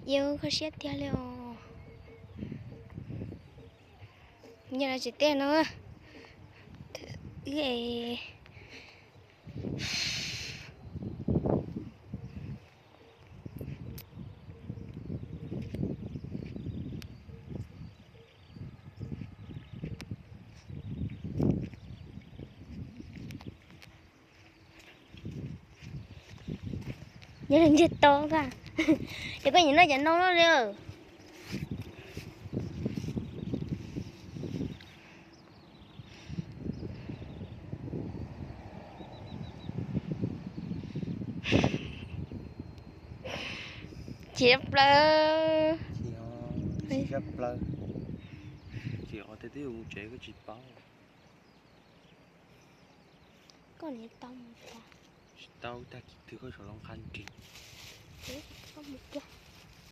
Yus kho siab tiag li os. Nyob no tsis tej no. Wb es Nyob li ntsiag to ka. Ces koj nyiam noj ces noj li. Chim plaws. Chim plaws. Chim qhov twg twb yuav mus tsev koj tsis paub. Koj niam tau mus tag. Tsis tau tag kis twg koj tseem los nqa nrig. Koj mus puag